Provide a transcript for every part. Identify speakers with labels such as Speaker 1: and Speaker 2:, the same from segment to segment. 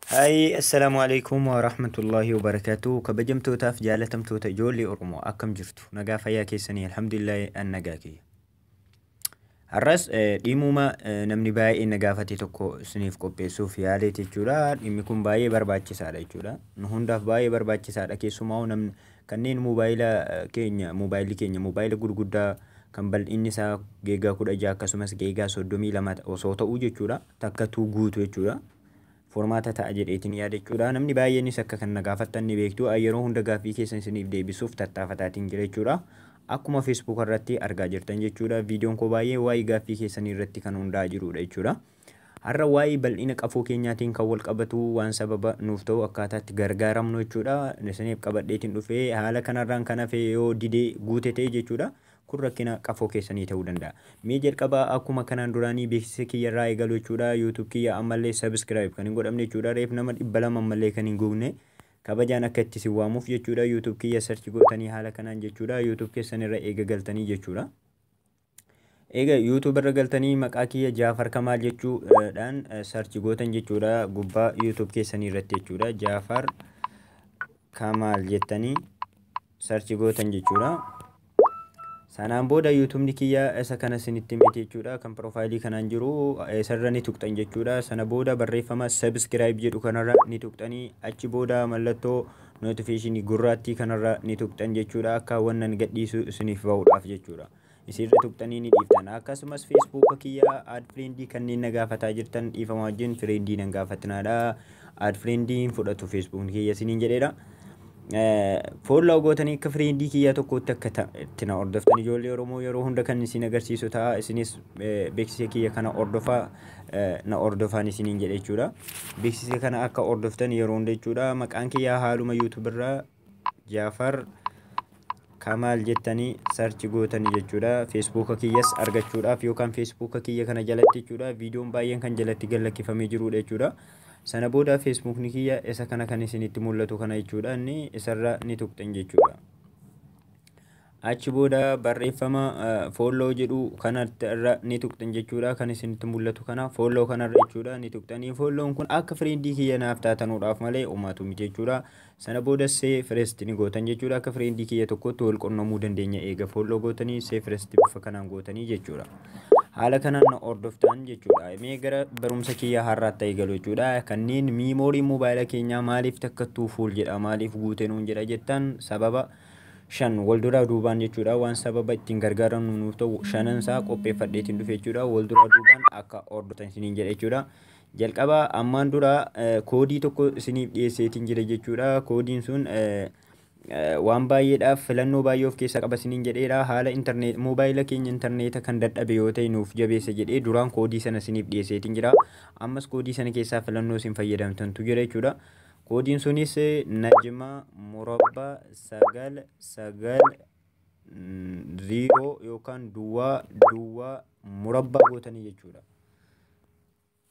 Speaker 1: Hayi, assalaamu alaikum wa rahmatullahi wa barakaatuh. Kabajamtootaaf jaalatamtoota ijoollee Oromoo, akkam jirtu? Nagaa fayyaa keessanii? Alhamdulillah, an nagaa kiyya. Har'as dhimuma namni baay'ee na gaafate tokko isiniif qopheessuuf yaaleeti jechuudha. Dhimmi kun baay'ee barbaachisaadha jechuudha. Nu hundaaf baay'ee barbaachisaadha. Keessumaa namni kanneen moobaayila keenya, moobaayilli keenya moobaayila gurguddaa kan bal'inni isaa giga 16 akkasumas giga 32 osoo ta'uu jechuudha. Takkatuu guutu jechuudha. Formaata ta'a jedheetiin yaada jechuudha. Namni baay'eenis akka kan na gaafattan ni beektu. Yeroo hunda gaaffii keessan isiniif deebisuuf tattaafataatiin jira jechuudha. Akkuma Facebook irratti argaa jirtan jechuudha. Viidiyoon koo baay'ee waa'ee gaaffii keessanii irratti kan hundaa'aa jirudha jechuudha. Har'a waa'ee bal'ina qafoo keenyaatiin kan wal qabatu, waan sababa nuuf ta'u, akkaataa itti gargaaramnu jechuudha. Isiniif qabadheetiin dhufee haala kanarraan kan hafe yoo didee guute ta'e jechuudha. Kun rakkina qafoo keessanii ta'uu danda'a. Mee jalqabaa akkuma kanaan duraanii beeksisa kiyya irraa eegalu jechuudha. YouTube kiyya ammallee subscribe kan hin godhamne jechuudha. Reef nama 200 ammallee kan hin guutne, kabajaan akka itti si waamuuf jechuudha. YouTube kiyya search gootanii haala kanaan jechuudha. YouTube keessan irra eega galtanii jechuudha. Eega YouTube irra galtanii maqaa kiyya Jaafar Kamaal jechuudhaan search gootan jechuudha. Gubbaa YouTube keessanii irratti jechuudha. Jaafar Kamaal jettanii search gootan jechuudha. Sanaan booda YouTubeni kiyya isa kana isinitti miti jechuudha. Kan profile kanaan jiru isarra ni tuqxan jechuudha. Sana booda barreeffama subscribe jedhu kanarra ni tuqxanii, achi booda mallattoo notification gurraattii kanarra ni tuqxan jechuudha. Akka wannan gadhiisu isiniif bahuudhaaf jechuudha. Isirra tuqxanii ni dhiiftan. Akkasumas Facebook kiyya add friend kanneen na gaafataa jirtan, dhiifama wajjin, friend nan gaafatinaadha. Add friend hin fudhatu Facebook kiyya isiniin jedheedha. Follow gootanii akka friend kiyya tokkotti akka itti na hordoftan ijoollee Oromoo yeroo hunda kan isin agarsiisu ta'a. Isinis beeksisa kiyya kana hordofaa, na hordofaan isiniin jedhe jechuudha. Beeksisa kana akka hordoftan yeroo hunda jechuudha. Maqaan kiyya haaluma YouTube irraa Jaafar Kamaal jettanii search gootanii jechuudha. Facebooka kiyyas argachuudhaaf yookaan Facebooka kiyya kana jalatti jechuudha. Viidiyoon baay'een kan jalatti gad lakkifamee jirudha jechuudha. Sana booda Facebookni kiyya isa kana kan isinitti mul'atu kana jechuudha. Inni isarra ni tuqxan jechuudha. Achi booda barreeffama follow jedhu kanarra ni tuqxan jechuudha. Kan isinitti mul'atu kana, follow kanarra jechuudha, ni tuqxanii. Follown kun akka friend kiyya naaf taatanuudhaaf malee uumaatu miti jechuudha. Sana booda see first ni gootan jechuudha. Akka friend kiyya tokkotti wal qunnamuu dandeenya eega follow gootanii, see first bifa kanaan gootanii jechuudha. Haala kanaan na hordoftan jechuudha. Mee gara barumsa kiyya har'aatti eegalu jechuudha. Kanneen memory moobaayila keenyaa maaliif takkattuu full jedha, maaliif guute nuun jedha jettan, sababa shan wal duraa duubaan jechuudha. Waan sababa ittiin gargaaramnu nuuf ta'u shanan isaa qopheeffadheetiin dhufe jechuudha. Wal duraa duubaan akka hordoftan isiniin jedha jechuudha. Jalqaba ammaan dura koodii tokko isiniif dhiyeesseetiin jira jechuudha. Koodiin sun waan baay'eedhaaf filannoo baay'ee of keessaa qaba isiniin jedheera. Haala internet moobaayila keenya intarneeta kan dadhabe yoo ta'e nuuf jabeessa jedhee duraan koodii sana isiniif dhiyeesseetiin jira. Ammas koodii sana keessaa filannoo isin fayyadamtantu jira jechuudha. Koodiin sunis najma murabba 990 yookaan duwwaa duwwaa murabbaa gootanii jechuudha.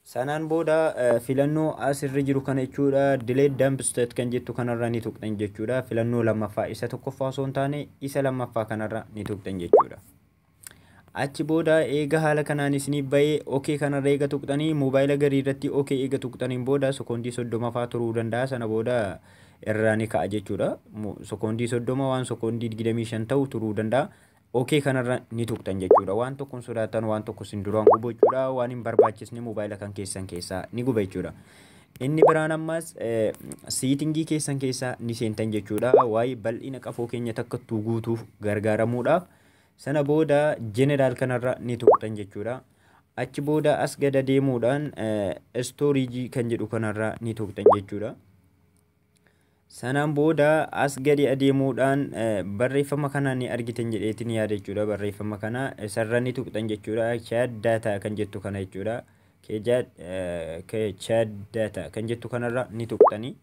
Speaker 1: Sanaan booda filannoo asirra jiru kana jechuudha, delete dump state kan jettu kanarra ni tuqxan jechuudha. Filannoo lammaffaa, isa tokkoffaa osoo hin taane isa lammaffaa kanarra ni tuqxan jechuudha. Achi booda eega haala kanaan isiniif bahee, okay kanarra eega tuqxanii, moobaayila garii irratti okay eega tuqxaniin booda sekoondii 30 fa'aa turuu danda'a. Sana booda irraa ni ka'a jechuudha. Sekoondii 30 waan sekoondii 25 ta'u turuu danda'a. Okay kanarra ni tuqxan jechuudha. Waan tokkoon sodaatan, waan tokko isin duraan gubu jechuudha. Waan hin barbaachisne moobaayila kan keessan keessaa ni guba jechuudha. Inni biraan ammas setting keessan keessaa ni seentan jechuudha. Waa'ee bal'ina qafoo keenya takkattuu guutuuf gargaaramuudhaaf sana booda general kanarra ni tuqxan jechuudha. Achi booda as gada deemuudhaan storage kan jedhu kanarra ni tuqxan jechuudha. Sanaan booda as gadi adeemuudhaan barreeffama kana ni argitan jedheetiin yaada jechuudha. Barreeffama kana isarra ni tuqxan jechuudha. Cached data kan jettu kana jechuudha. Cached data kan jettu kanarra ni tuqxanii.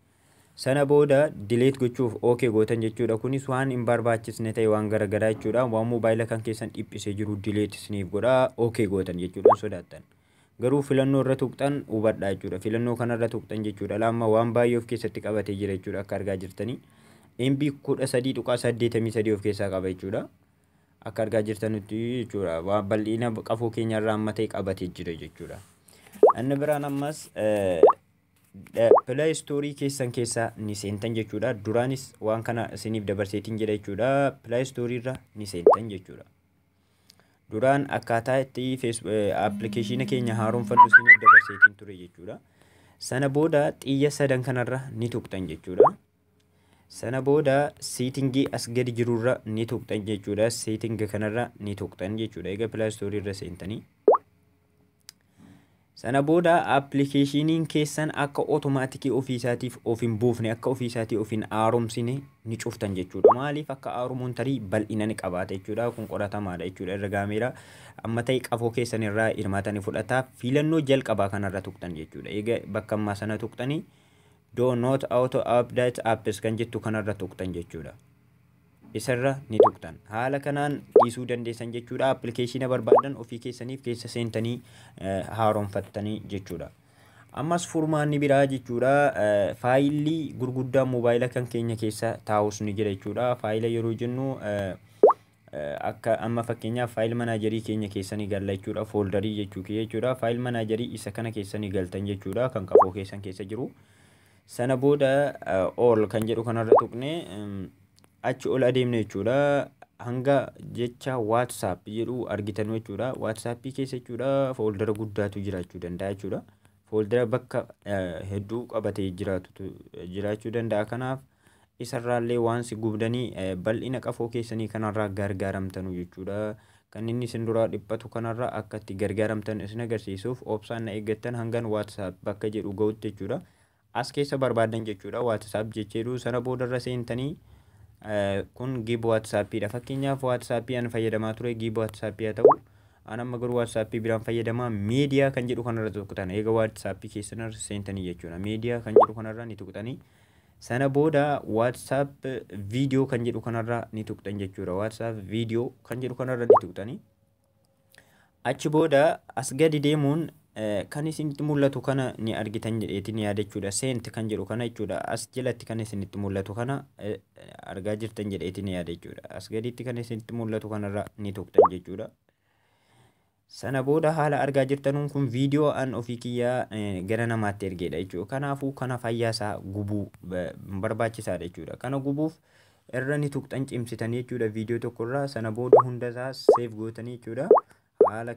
Speaker 1: Sana booda delete gochuuf okay gootan jechuudha. Kunis waan hin barbaachisne ta'e, waan garaagaraa jechuudha. Waan moobaayila kan keessan dhiphisee jiru delete isiniif godha, okay gootan jechuudha, sodaattan. Garuu filannoo irra tuqxan hubadhaa jechuudha. Filannoo kanarra tuqxan jechuudha. Lamma waan baay'ee of keessatti qabatee jira jechuudha akka argaa jirtanii. MB 13.83 of keessaa qaba jechuudha. Akka argaa jirtanutti jechuudha. Waan bal'ina qafoo keenyarraa amma ta'e qabatee jira jechuudha. Inni biraan ammas Play Store keessan keessa ni seentan jechuudha. Duraanis waan kana isiniif dabarseetiin jedha jechuudha. Play Store irra ni seentan jechuudha. Duraan akkaataa itti appilikeeshina keenya haaromfannu isiniif dabarseetiin ture jechuudha. Sana booda xiyya sadan kanarra ni tuqxan jechuudha. Sana booda setting as gadi jirurra ni tuqxan jechuudha. Setting kanarra ni tuqxan jechuudha. Egaa Play Store irra seentanii. Sana booda appilikeeshiniin keessan akka otomaatikii ofiisaatiif of hin buufne, akka ofiisaatii of hin haaromsine ni cuftan jechuudha. Maaliif akka haaromuun tarii bal'ina ni qabaata jechuudha. Kun qoratamaadha jechuudha. Irra gaameera. Amma ta'e qafoo keessan irraa hirmaata ni fudhata. Filannoo jalqabaa kanarra tuqxan jechuudha. Egaa bakka ammaa sana tuqxanii, "Do not auto update apps" kan jettu kanarra tuqxan jechuudha. Isarra ni tuqxan. Haala kanaan dhiisuu dandeessan jechuudha. Appilikeeshina barbaadan ofii keessaniif keessa seentanii haaromfattanii jechuudha. Ammas furmaanni biraa jechuudha. Faayilli gurguddaa moobaayila kan keenya keessa taa'us ni jira jechuudha. Faayila yeroo jennu, akka amma fakkeenyaaf file manager keenya keessa ni galla jechuudha. Folder jechuu kiyya jechuudha. File manager isa kana keessa ni galtan jechuudha. Kan qafoo keessan keessa jiru. Sana booda "All" kan jedhu kanarra tuqne achi ol adeemne jechuudha. Hanga jecha "WhatsApp" jedhu argitan jechuudha. WhatsAppii keessa jechuudha, fooldara guddaatu jiraachuu danda'a jechuudha. Fooldara bakka hedduu qabatee jiraatu jiraachuu danda'a. Kanaaf isarraallee waan si gubdanii bal'ina qafoo keessanii kanarraa gargaaramtanu jechuudha. Kan inni isin duraa dhiphatu kanarraa akka itti gargaaramtan isin agarsiisuuf obsaan na eeggattan hangan "WhatsApp" bakka jedhu ga'utti jechuudha. As keessa barbaadan jechuudha, "WhatsApp" jecheedhu. Sana boodarra seentanii, kun GB WhatsAppiidha. Fakkeenyaaf WhatsAppii an fayyadamaa ture GB WhatsAppii haa ta'u, an amma garuu WhatsAppii biraan fayyadamaa. "Media" kan jedhu kanarra tuqxan. Eega WhatsAppii keessanirra seentanii jechuudha. "Media" kan jedhu kanarra ni tuqxanii. Sana booda "WhatsApp video" kan jedhu kanarra ni tuqxan jechuudha. "WhatsApp video" kan jedhu kanarra ni tuqxanii. Achi booda as gadi deemuun kan isinitti mul'atu kana ni argitan jedheetiin yaada jechuudha. "Sent" kan jedhu kana jechuudha. As jalatti kan isinitti mul'atu kana argaa jirtan jedheetiin yaada jechuudha. As gaditti kan isinitti mul'atu kanarra ni tuqxan jechuudha. Sana booda haala argaa jirtanuun kun viidiyoo an ofii kiyyaa gara namaatti ergeedha jechuudha. Kanaafuu kana fayyaasaa gubuu barbaachisaadha jechuudha. Kana gubuuf irra ni tuqxan cimsitanii jechuudha, viidiyoo tokkorraa. Sana booda hundasaa save gootanii jechuudha. Haala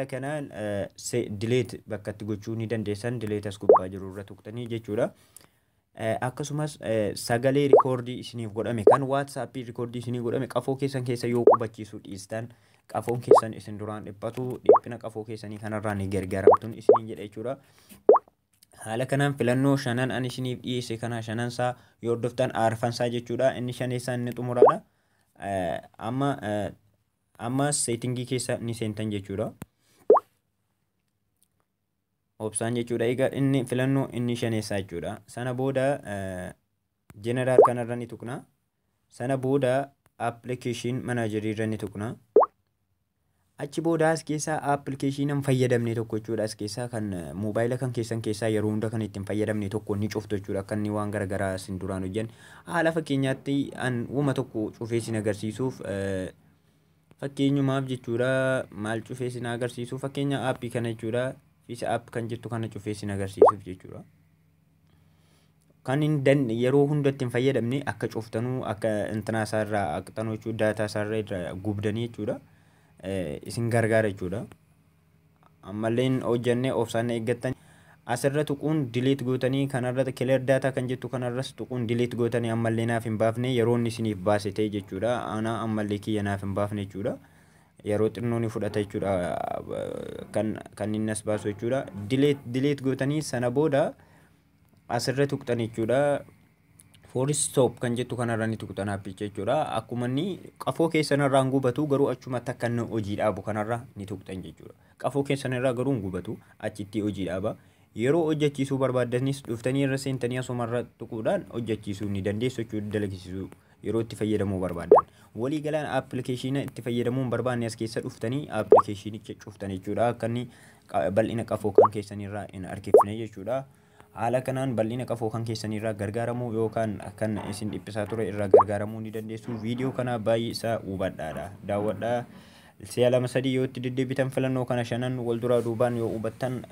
Speaker 1: kanaan delete bakka itti gochuu ni dandeessan, delete as gubbaa jiru irra tuqxanii jechuudha. Akkasumas sagalee record isiniif godhame, kan WhatsAppii record isinii godhame, qafoo keessan keessa yoo qubachiisuu dhiistan, qafoon keessan isin duraan dhiphatu, dhiphina qafoo keessanii kanarraa ni gargaaramtuun isiniin jedha jechuudha. Haala kanaan filannoo shanan ani isiniif dhiyeesse kana shanansaa yoo hordoftan, arfansaa jechuudha. Inni shaneessaa inni xumuraadha. Amma setting keessa ni seentan jechuudha. Obsaan jechuudha. Egaa inni filannoo inni shaneessaa jechuudha. Sana booda "General" kanarra ni tuqna. Sana booda "Application manager" irra ni tuqna. Achi booda as keessaa appilikeeshinii hin fayyadamne tokko jechuudha. As keessaa kan moobaayila kan keessan keessaa yeroo hunda kan ittiin fayyadamne tokko ni cuftu jechuudha. Akka inni waan garaagaraa isin duraan hojjan. Haala fakkeenyaatti an uuma tokko cufee isin agarsiisuuf, fakkeenyumaaf jechuudha, maal cufee isin agarsiisuuf, fakkeenya aappii kana jechuudha. FiisaApp kan jettu kana cufee isin agarsiisuuf jechuudha. Kan hin yeroo hunda ittiin fayyadamne akka cuftanuu, akka intinaa isaarraa haqxanuu jechuudha. Daataa isaarraa gubdanii jechuudha. Isin gargaara jechuudha. Ammalleen hojjannee obsaan eeggattan, asirra tuquun delete gootanii, kanarra "Clear data" kan jettu kanarras tuquun delete gootanii, ammallee naaf hin baafne, yeroo inni isiniif baase ta'e jechuudha. Ana ammallee kiyya naaf hin baafne jechuudha. Yeroo xinnoo ni fudhata jechuudha, kan inni as baasu jechuudha. Delete gootanii, sana booda asirra tuqxan jechuudha. "Force stop" kan jettu kanarra ni tuqxan aappicha jechuudha. Akkuma inni qafoo keessan irraa hin gubatu, garuu achumatti akka inni hojii dhaabu kanarra ni tuqxan jechuudha. Qafoo keessan irraa garuu hin gubatu, achitti hojii dhaaba. Yeroo hojjechiisuu barbaaddanis dhuftanii irra seentanii asumarra tuquudhaan hojjechiisuu ni dandeessu jechuudha, dalagisiisuu yeroo itti fayyadamuu barbaaddan. Walii galaan appilikeeshina itti fayyadamuu hin barbaanne as keessa dhuftanii appilikeeshinicha cuftan jechuudha. Akka inni bal'ina qafoo kan keessanirraa hin harkifne jechuudha. Haala kanaan bal'ina qafoo kan keessanirraa gargaaramuu yookaan kan isin dhiphisaa ture irraa gargaaramuu ni dandeessu. Viidiyoo kana baay'ee isaa hubadhaadha. Daawwadhaa. Si'a lama sadii yoo itti deddeebitan, filannoo kana shanan wal duraa duubaan yoo hubattan,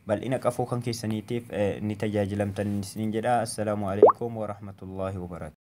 Speaker 1: Bal'ina qafoo kan keessaniitiif ni tajaajilamtan isiniin jedha. Assalaamu alaikum warahmatullaahi wabarakaatu.